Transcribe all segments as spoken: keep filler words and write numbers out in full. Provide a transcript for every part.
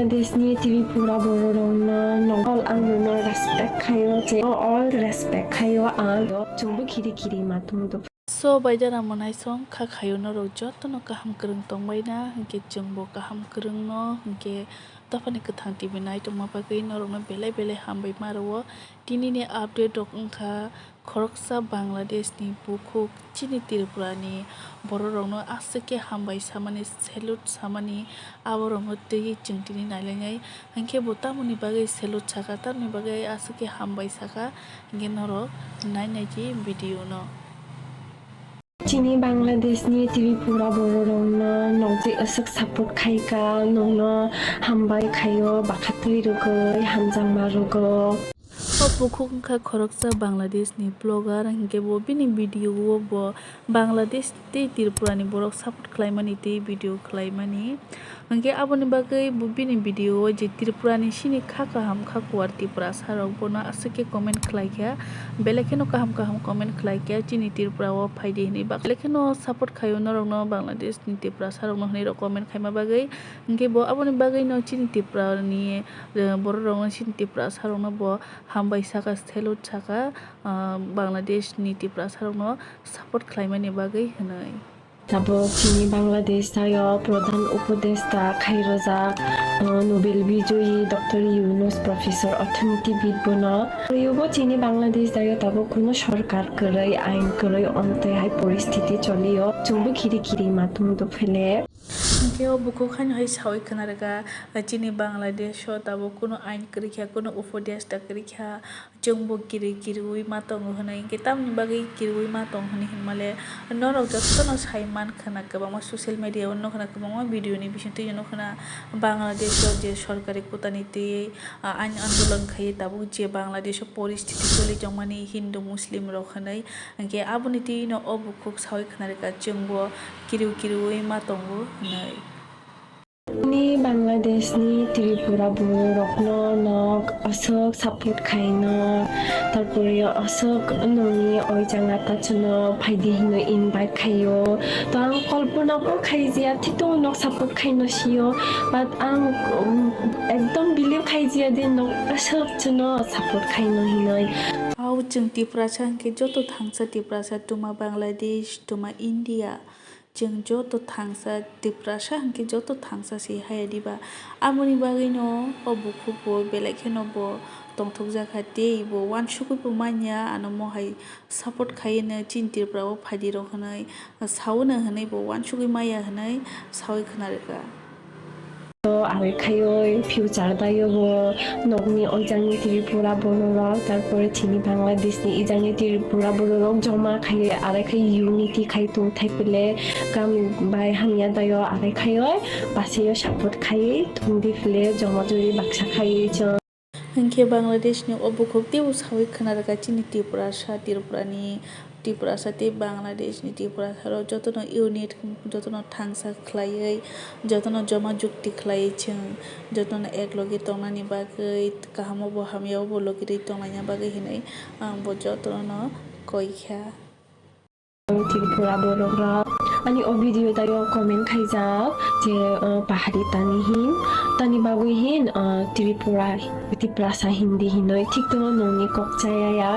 Deshni Tripura bororokno nokol ang nono respect khaio, je all respect khaio ang. Chwngbo khiri khiri ma tongdo. So, bai jana mwnai song kha khaio norok jotono kaham kwrwng tongbaina, hinkhe chwngbo kaham kwrwngno, hinkhe dophani kwthang T V nai tongma bagwi norokno belai belai hambai ma rwo. Tinini update rok wngkha khoroksa Bangladeshni bukhuk chini Tripurani bororokno aswk khe hambai samani, salute samani, aborokno twiwi chwng tini nailainai. Hinkhe bo tamoni bagwi salute saka, tamoni bagwi aswk khe hambai saka, hinkhe norok nai nai di video no. Chini Bangladeshni Tripura bororokno nokjwi aswk support khaika, nokno hambai khaio, bakhatwi rwgwi, hamjakma rwgo. O bukhuk wngkha khoroksa Bangladeshni blogger, hinkhe bo bini video o bo Bangladesh tei Tripurani borok support khlaimani tei video khlaimani. Hinkhe aboni bagwi bo bini video o je Tripurani sini kha kaham kha kuar Tiprasa rok bono aswk khe comment khlaikha, belai kheno kaham kaham comment khlaikha chini Tripura o phaidi hinwi, belai kheno support khaio norokno Bangladesh ni Tiprasa rokno hinwi rok comment khaima bagwi. Hinkhe bo aboni bagwino chini Tripurani, eh, borok rokno chini Tiprasa rokno bo hambai saka, salute saka, ah, Bangladesh ni Tiprasa rokno support khlaimani bagwi hinwi. Tabuk chini Bangladesh tayo Pradhan Upodeshta khairojak, ah, Nobel Bijoyi Doctor Yunus Professor Orthoনীতিবিদ bono. Twibo chini Bangladesh tayo tabuk kuno sorkar kwrwi, ain kwrwi, onotwi hai poristiti cholio. Chwngbo khiri khiri ma tongdo phele. Hinkhe o bukhuk haino hai sawi khna rwkha, chini Bangladesh o tabuk kuno ain kwrwi kha, kuno upodeshta kwrwi kha, chwngbo kiri kiriwi ma tongo hwnwi. Hinkhe tamoni bagwi kiriwi ma tong hwnwi hinmale norok jotono sai man khna, kwbangma social media o nukho na, kwbangma video ni bisingtwi nukho na, Bangladesh o je sorkari kutani twi, ah, ain andolon khai tabuk je Bangladesh o poristiti choli tongmani Hindu Muslim rok hwnwi. Hinkhe aboni twi no o bukhuk sawi khna rwkha, chwngbo kiriw kiriwi ma tongo hwnwi. Ni Bangladesh ni Tripura borok no nok aswk support khaino, tarpore aswk nokni oijang ata chwngno phaidi hinwi invite khaio. To ang kolpona bo khaijaya, thik to nok support khaino sio, but ang, um, ekdom believe khaijaya de nok aswk chwngno support khaino hinwi. Au chwng Tiprasa hinkhe joto thangsa Tiprasa, tuma Bangladesh, tuma India, chwng joto thangsa Tiprasa hinkhe joto thangsa se haya diba. Aboni bagwino o bukhuk bo belai kheno bo tongthokjak kha, tei bo uansugwi bo manya, ano mohai support khaiwi no chini Tripura o phaidi rok hwnwi sawi no hwnwi bo uansugwi maya hwnwi sawi khna rwkha. To are khaiwi future dayo bo nokni oijangni Tripura bororok, tarpore chini Bangladesh ni ijangni Tripura bororok joma khaiwi are khai unity khai tong thai pile kam bai hamya dayo are khaiwi basayo support khaiwi tong di pile joma juri baksa khaiwi chwng. Hinkhe Bangladesh ni o bukhuk teibo sawi khna rwkha chini Tiprasa, Tripura ni Tiprasa tei Bangladesh ni Tiprasa rok jotono unit, jotono thangsa khlaiwi, jotono joma jukti khlaiwi chwng jotono ek logi tongnani bagwi, kaham o bo hamya o bo logi rwi tonglaina bagwi hinwi ang bo jotono koi kha. Tripura borok rok ani o video tayo comment khaijak je, uh, pahari tani hin, tani bagwi hin, uh, Tripura, Tiprasa hindi hinwi, thik tono nongni kok chaya ya.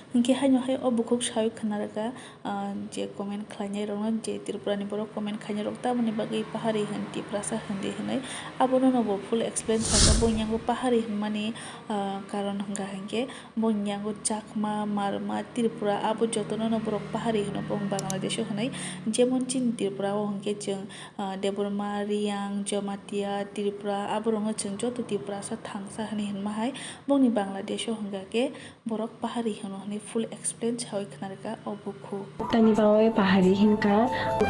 Hinkhe haino hai o bukhuk sawi khna rwkha, ah, je comment khlainai rokno, je Tripura ni borok comment khainai rok tamoni bagwi pahari hin, Tiprasa hindi hinwi, abono no bo full explain saka. Bo yango pahari hinmani, ah, karon hwnkha hinkhe bo yango Chakma, Marma, Tripura abo jotono no borok pahari hino, bo Bangladesh o hinwi, jemon chini Tripura o hinkhe chwng, ah, Debbarma, Riyang, Jamatia, Tripura aborokno chwng joto Tiprasa thangsa hinwi hinma hai, boni Bangladesh o hwnkha khe borok pahari hino hinwi full explain sawi khna rwkha o bukhuk. Tani bagwi pahari hinkha,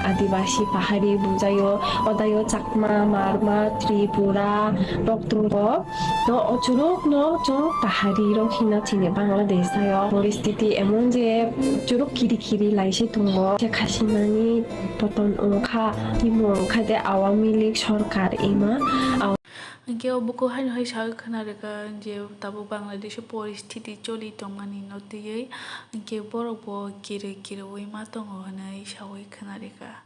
Adibasi pahari bujaio, odaio Chakma, Marma, Tripura rok tongo. To o churuk no chwng pahari rok hino chini Bangladesh tayo. Poristiti emon je churuk kiri kiri lai se tongo. Sheikh Hasinani poton wngkha, timo wngkha de Awami League sorkar ima. Hinkhe o bukhuk haino hai sawi khna rwkha je tabuk Bangladesh o poristiti choli tongmani no twiwi, hinkhe borok bo kiri kiriwi ma tongo hinwi sawi khna rwkha.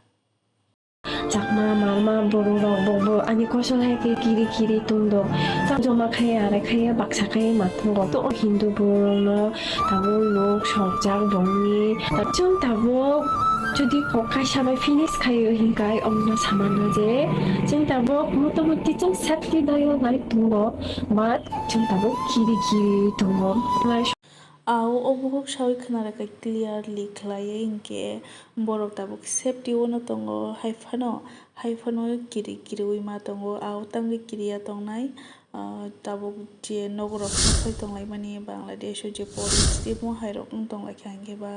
Chakma, Marma, borok rok bo, bo ani kosol hai khe kiri kiri tong do. Chak joma khai, arai khai, baksa khai ma tongo. To Hindu borok no tabuk nuk sok jak bongni. Chwng tabuk jodi kok kaisa bai finish khai o hinkai omno samano je chwng tabuk motamuti chwng safety dai o nai tongo. But chwng tabuk kiri kiri tongo. Lai Ao o bukhuk sawi khwnarwkha clearly khlaiwi hinkhe borok tabuk safety o no tongo, hai phano, hai phano kiri kiriwi ma tongo, ao tangwi kiriya tongnai, ah, tabuk je nogo rok sakhai tonglaimani Bangladesh o je police tei mohai rok wng tonglaikha hinkhe ba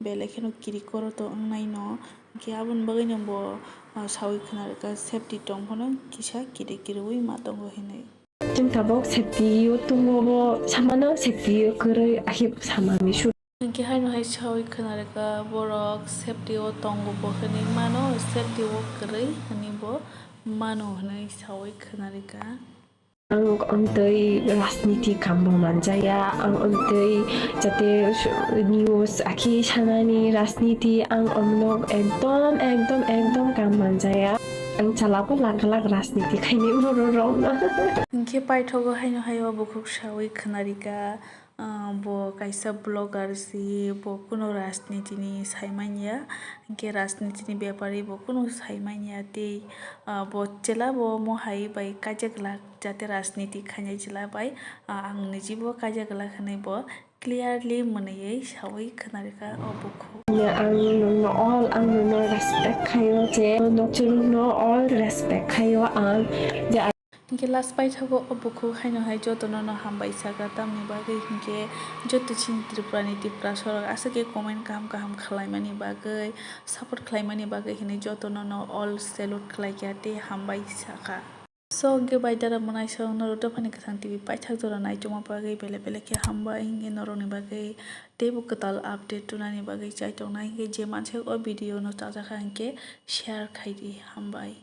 belai kheno kiri koro to wngnai no, hinkhe aboni bagwi no bo, ah, sawi khwnarwkha safety tong phano kisa kiri kiriwi ma tongo hinwi. Chwng tabuk safety o tongo bo samano safety o kwrwi ahip samani su. Hinkhe haino hai sawi khwnarwkha borok safety o tongo bo hinwi mano, safety o kwrwi hinwi bo mano hinwi sawi khwnarwkha. Ang amtwi rajniti kambo manjaya, ang amtwi jate news akhi sanani rajniti ang omno ekdom, ekdom, ekdom kam manjaya. Ang chalabo lak lak rajniti khaini borok rokno. Hinkhe paithogo haino hai o bukhuk sawi khwnarika, ah, bo kaisa blogger si, bo kuno rajniti ni saimanya, hinkhe rajniti ni bepari bo kuno saimanya tei, ah, bo chwla bo mohai bai kaijak lak jate rajniti khainai chwla bai, ah, ang nijibo kaijak lak hinwi bo clearly mwnwi sawi khwnarikha o bukhuk. Ang nokno all, ang nokno respect khaio je nokchurukno all respect khaio ang je. Hinkhe last paithago o bukhuk haino hai jotono no hambai sakha, tamni bagwi hinkhe joto chini Tripura ni Tiprasa rok aswk khe comment kaham kaham khlaimani bagwi, support khlaimani bagwi hinwi jotono no all salute khlaikha tei hambai sakha. So, hinkhe bai dara mwnaisong norok dophani kwthang T V paithak jora naichomma bagwi belai belai khe hambai, hinkhe norokni bagwi teibo kwtal update tunani bagwi chaitongnai, hinkhe je manse o video no chajakha hinkhe share khaidi, hambai.